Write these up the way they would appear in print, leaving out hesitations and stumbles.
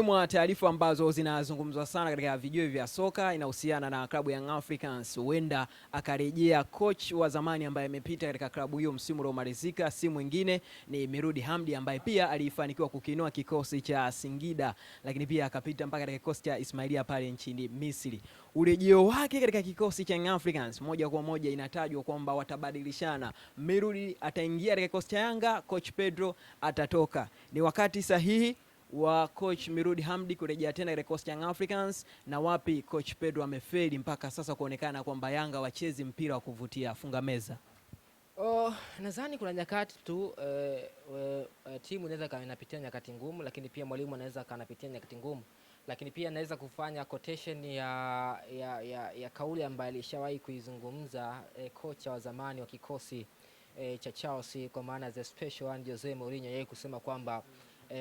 Mwa taarifa ambazo zinazungumzwa sana katika vijiwe vya soka inahusiana na klabu Young Africans. Huenda akarejea coach wa zamani ambaye amepita katika klabu hiyo msimu uliomalizika, si mwingine ni Mirudi Hamdi ambaye pia alifanikiwa kukiinua kikosi cha Singida, lakini pia akapita mpaka katika kikosi cha Ismailia pale nchini Misri. Urejeo wake katika kikosi cha Young Africans moja kwa moja inatajwa kwamba watabadilishana. Mirudi ataingia katika kikosi cha Yanga, coach Pedro atatoka. Ni wakati sahihi wa coach Mirudi Hamdi kurejea tena katika kikosi cha Young Africans, na wapi coach Pedro amefeli mpaka sasa kuonekana kwamba Yanga wachezi mpira wa kuvutia? Funga meza. Oh, nadhani kuna nyakati tu timu inaweza kama inapitia nyakati ngumu, lakini pia mwalimu anaweza kanapitia nyakati ngumu, lakini pia anaweza kufanya quotation ya kauli ambayo alishawahi kuizungumza kocha wa zamani wa kikosi cha Chelsea kwa maana the special one Jose Mourinho, yeye kusema kwamba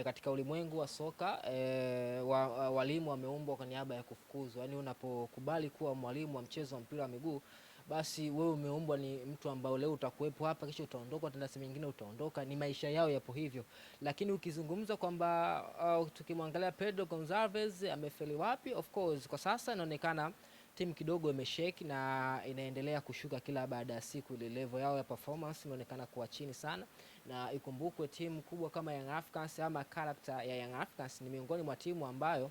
katika ulimwengu wa soka walimu wameumbwa kwa niaba ya kufukuzwa. Yaani unapokubali kuwa mwalimu wa mchezo wa mpira wa miguu, basi wewe umeumbwa ni mtu ambao leo utakuwepo hapa, kesho utaondoka, utaenda sehemu nyingine utaondoka. Ni maisha yao yapo hivyo. Lakini ukizungumza kwamba tukimwangalia Pedro Gonçalves amefeli wapi, of course kwa sasa inaonekana timu kidogo imeshake na inaendelea kushuka kila baada ya siku. Ile level yao ya performance imeonekana kuwa chini sana, na ikumbukwe timu kubwa kama Young Africans ama character ya Young Africans ni miongoni mwa timu ambayo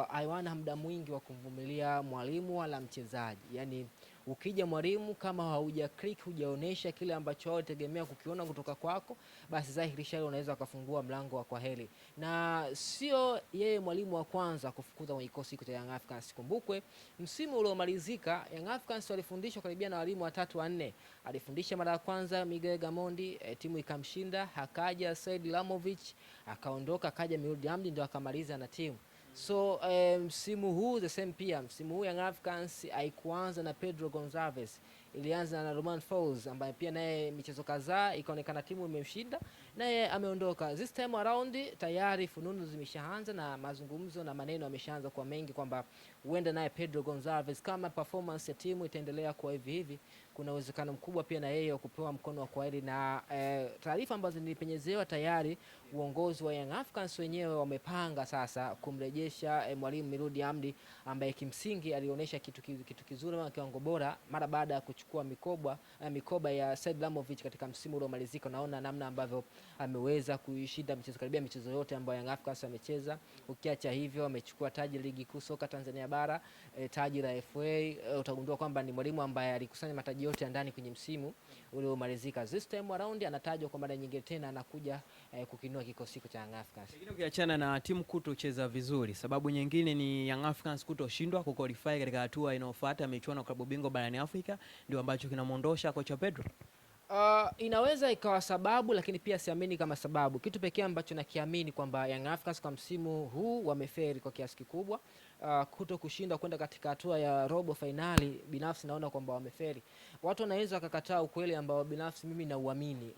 haiwana muda mwingi wa kumvumilia mwalimu wala mchezaji. Yani ukija mwalimu kama hauja click, hujaonesha kile ambacho wao tegemea kukiona kutoka kwako, basi dhahiri shahiri unaweza ukafungua mlango wa kwaheri. Na sio yeye mwalimu wa kwanza kufukuza kwenye kikosi cha Young Africans. Kumbukwe msimu uliomalizika Young Africans walifundishwa karibia na walimu watatu wanne. Alifundisha mara ya kwanza Miguel Gamondi, timu ikamshinda, akaja Said Lamovic akaondoka, akaja Mirudi Hamdi ndio akamaliza na timu. So msimu huu the same pia, msimu huu Young Africans haikuanza na Pedro Gonçalves, ilianza na Romain Folz ambaye pia naye michezo kadhaa ikaonekana timu imemshinda naye ameondoka. This time around tayari fununu zimeshaanza na mazungumzo na maneno yameshaanza kwa mengi kwamba huenda naye Pedro Gonçalves, kama performance ya timu itaendelea kuwa hivi hivi, kuna uwezekano mkubwa pia na yeye wa kupewa mkono wa kwaheri. Na taarifa ambazo nilipenyezewa tayari uongozi wa Young Africans wenyewe wamepanga sasa kumrejesha mwalimu Mirudi Hamdi ambaye kimsingi alionyesha kitu kizuri ama kiwango bora mara baada ya kuchukua mikoba ya Said Lamovic katika msimu uliomalizika. Unaona namna ambavyo ameweza kuishinda michezo karibia michezo yote ambayo Young Africans amecheza. Ukiacha hivyo, amechukua taji ligi kuu soka Tanzania bara, taji la FA. Utagundua kwamba ni mwalimu ambaye alikusanya mataji yote ya ndani kwenye msimu uliomalizika. This time around anatajwa kwa mara nyingine tena anakuja kukinua kikosi cha Young Africans. Lakini ukiachana na timu kutocheza vizuri, sababu nyingine ni Young Africans kutoshindwa kuqualify katika hatua inayofuata michuano ya klabu bingwa barani Afrika, ndio ambacho kinamwondosha kocha Pedro. Inaweza ikawa sababu, lakini pia siamini kama sababu. Kitu pekee ambacho nakiamini kwamba Young Africans kwa msimu huu wameferi kwa kiasi kikubwa. Kuto kushinda kwenda katika hatua ya robo fainali, binafsi naona kwamba wameferi. Watu wanaweza wakakataa ukweli ambao binafsi mimi nauamini.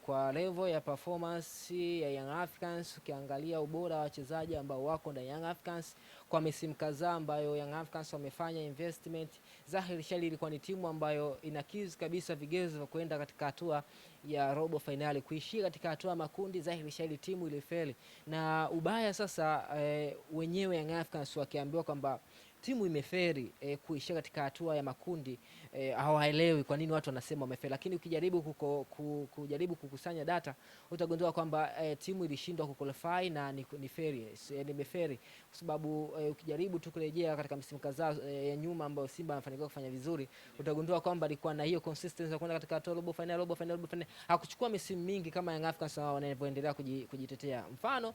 Kwa level ya performance ya Young Africans, ukiangalia ubora wa wachezaji ambao wako na Young Africans kwa misimu kadhaa ambayo Young Africans wamefanya investment, dhahiri shahiri ilikuwa ni timu ambayo inakizi kabisa vigezo vya kwenda katika hatua ya robo fainali. Kuishia katika hatua ya makundi, dhahiri shahiri timu ilifeli. Na ubaya sasa wenyewe Young Africans wakiambiwa kwamba timu imeferi kuishia katika hatua ya makundi, hawaelewi kwa nini watu wanasema wameferi. Lakini ukijaribu kujaribu kukusanya data utagundua kwamba timu ilishindwa kuqualify na ni feri, nimeferi kwa sababu ukijaribu tu kurejea katika msimu kadhaa ya nyuma ambayo Simba amefanikiwa kufanya vizuri, utagundua kwamba alikuwa na hiyo consistency ya kwenda katika hatua robo final, robo final, robo final. Hakuchukua misimu mingi kama Young Africans wanavyoendelea kujitetea. Mfano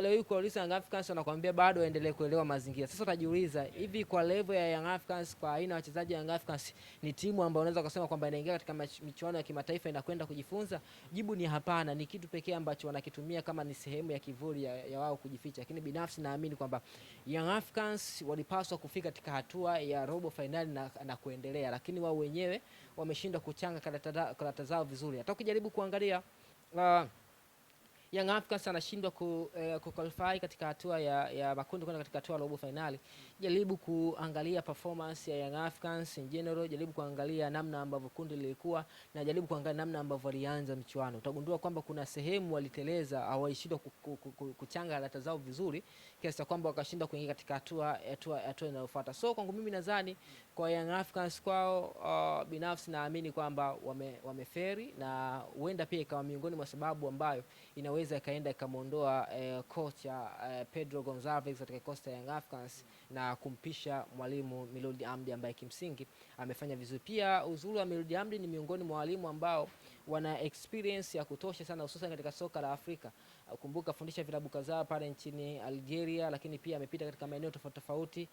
leo hii kuuliza Young Africans wanakuambia bado waendelee kuelewa mazingira. Sasa utajiuliza hivi, kwa level ya Young Africans, kwa aina ya wachezaji wa Young Africans, ni timu ambayo unaweza kusema kwamba inaingia katika michuano ya kimataifa inakwenda kujifunza? Jibu ni hapana. Ni kitu pekee ambacho wanakitumia kama ni sehemu ya kivuli ya wao kujificha. Lakini binafsi naamini kwamba Young Africans walipaswa kufika katika hatua ya robo finali na kuendelea, lakini wao wenyewe wameshindwa kuchanga karata zao vizuri. Hata ukijaribu kuangalia Young Africans anashindwa ku qualify katika hatua ya makundi kwenda katika hatua ya robo finali, jaribu kuangalia performance ya Young Africans in general, jaribu kuangalia namna ambavyo kundi lilikuwa na jaribu kuangalia namna ambavyo walianza mchuano, utagundua kwamba kuna sehemu waliteleza au walishindwa kuchanga data zao vizuri kiasi cha kwamba wakashindwa kuingia katika hatua inayofuata. So kwangu mimi nadhani kwa Young Africans kwao, binafsi naamini kwamba wameferi na huenda pia ikawa miongoni mwa sababu ambayo inaweza ikaenda ikamwondoa kocha Pedro Gonçalves katika kikosi cha Young Africans na kumpisha mwalimu Miloud Hamdi ambaye kimsingi amefanya vizuri. Pia uzuri wa Miloud Hamdi ni miongoni mwa walimu ambao wana experience ya kutosha sana hususan katika soka la Afrika. Kumbuka fundisha vilabu kadhaa pale nchini Algeria, lakini pia amepita katika maeneo tofauti tofauti.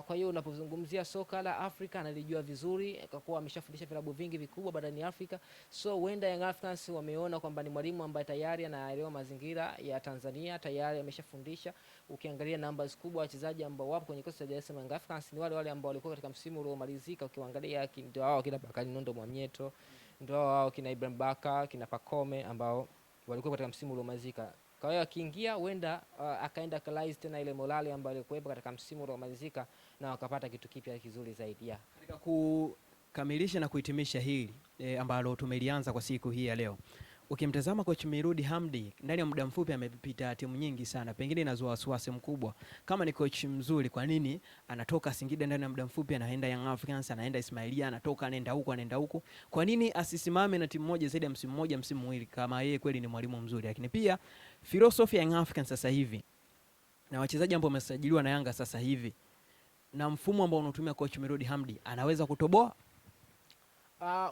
Kwa hiyo unapozungumzia soka la Afrika analijua vizuri kwa kuwa ameshafundisha vilabu vingi vikubwa barani Afrika. So huenda Young Africans wameona kwamba ni mwalimu ambaye tayari anaelewa mazingira ya Tanzania, tayari ameshafundisha. Ukiangalia numbers kubwa wachezaji ambao wapo kwenye kikosi cha Dar es Salaam Young Africans ni wale wale ambao walikuwa katika msimu uliomalizika. Ukiangalia ndio hao kina Bakari Nondo Mwamnyeto, ndio hao kina Ibrahim Baka, kina Pacome ambao walikuwa katika msimu uliomalizika. Kwa hiyo akiingia huenda akaenda akalize tena ile morale ambayo ilikuwepo katika msimu uliomalizika na wakapata kitu kipya kizuri zaidi. Yeah. Katika kukamilisha na kuhitimisha hili ambalo tumelianza kwa siku hii ya leo, ukimtazama coach Miloud Hamdi ndani ya muda mfupi amepita timu nyingi sana, pengine inazua wasiwasi mkubwa. Kama ni coach mzuri, kwa nini anatoka Singida ndani ya muda mfupi anaenda Young Africans, anaenda Ismailia, anatoka anaenda huku anaenda huku? Kwa nini asisimame na timu moja zaidi ya msimu mmoja, msimu mwili, kama yeye kweli ni mwalimu mzuri? Lakini pia philosophy ya Young Africans sasa hivi na wachezaji ambao wamesajiliwa na Yanga sasa hivi na mfumo ambao unatumia coach Miloud Hamdi, anaweza kutoboa?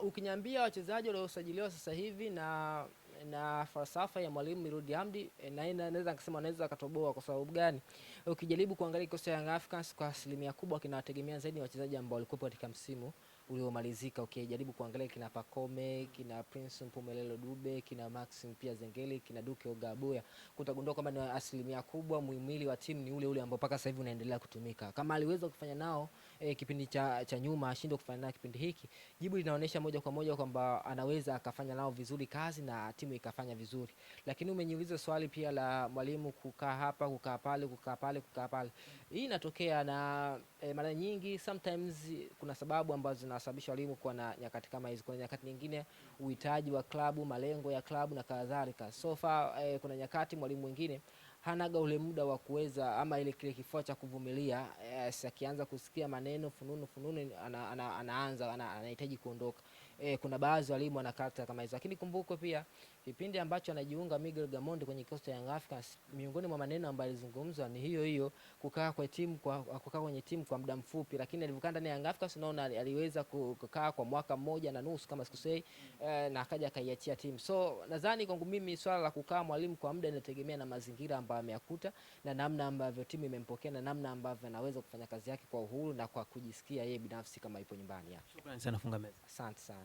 Ukiniambia wachezaji waliosajiliwa sasa hivi na falsafa ya mwalimu Miloud Hamdi, na naweza nikasema anaweza akatoboa. Kwa sababu gani? Ukijaribu kuangalia kikosi cha Young Africans kwa asilimia kubwa kinawategemea zaidi wachezaji ambao walikuwa katika msimu uliomalizika. Ukijaribu kuangalia kina Pacome, kina Prince Mpumelelo Dube, kina Maxim pia Zengeli, kina Duke Ogabuya, utagundua kwamba ni asilimia kubwa muhimili wa timu ni ule ule ambao mpaka sasa hivi unaendelea kutumika. Kama aliweza kufanya nao kipindi cha nyuma, ashindwe kufanya nao kipindi hiki, jibu linaonyesha moja kwa moja kwamba anaweza akafanya nao vizuri kazi na timu ikafanya vizuri. Lakini umeniuliza swali pia la mwalimu kukaa hapa, kukaa pale, kukaa pale, kukaa pale. Hii inatokea na mara nyingi sometimes kuna sababu ambazo zinasababisha walimu kuwa na nyakati kama hizi. Kuna nyakati nyingine uhitaji wa klabu, malengo ya klabu na kadhalika. So far kuna nyakati mwalimu mwingine hanaga ule muda wa kuweza ama ile kile kifua cha kuvumilia. Akianza kusikia maneno fununu fununu anaanza anahitaji kuondoka. Kuna baadhi ya walimu wanakata kama hizo. Lakini kumbuko pia kipindi ambacho anajiunga Miguel Gamondi kwenye kikosi cha Young Africans, miongoni mwa maneno ambayo alizungumzwa ni hiyo hiyo, kukaa kwa timu kwa kukaa kwenye timu kwa muda mfupi. Lakini alivyokaa ndani ya Young Africans unaona aliweza kukaa kwa mwaka mmoja na nusu kama sikusei, na akaja akaiachia timu. So nadhani kwangu mimi swala la kukaa mwalimu kwa muda inategemea na mazingira ambayo ameyakuta na namna ambavyo timu imempokea na namna ambavyo anaweza kufanya kazi yake kwa uhuru na kwa kujisikia yeye binafsi kama ipo nyumbani. Shukrani sana, funga meza. Asante sana.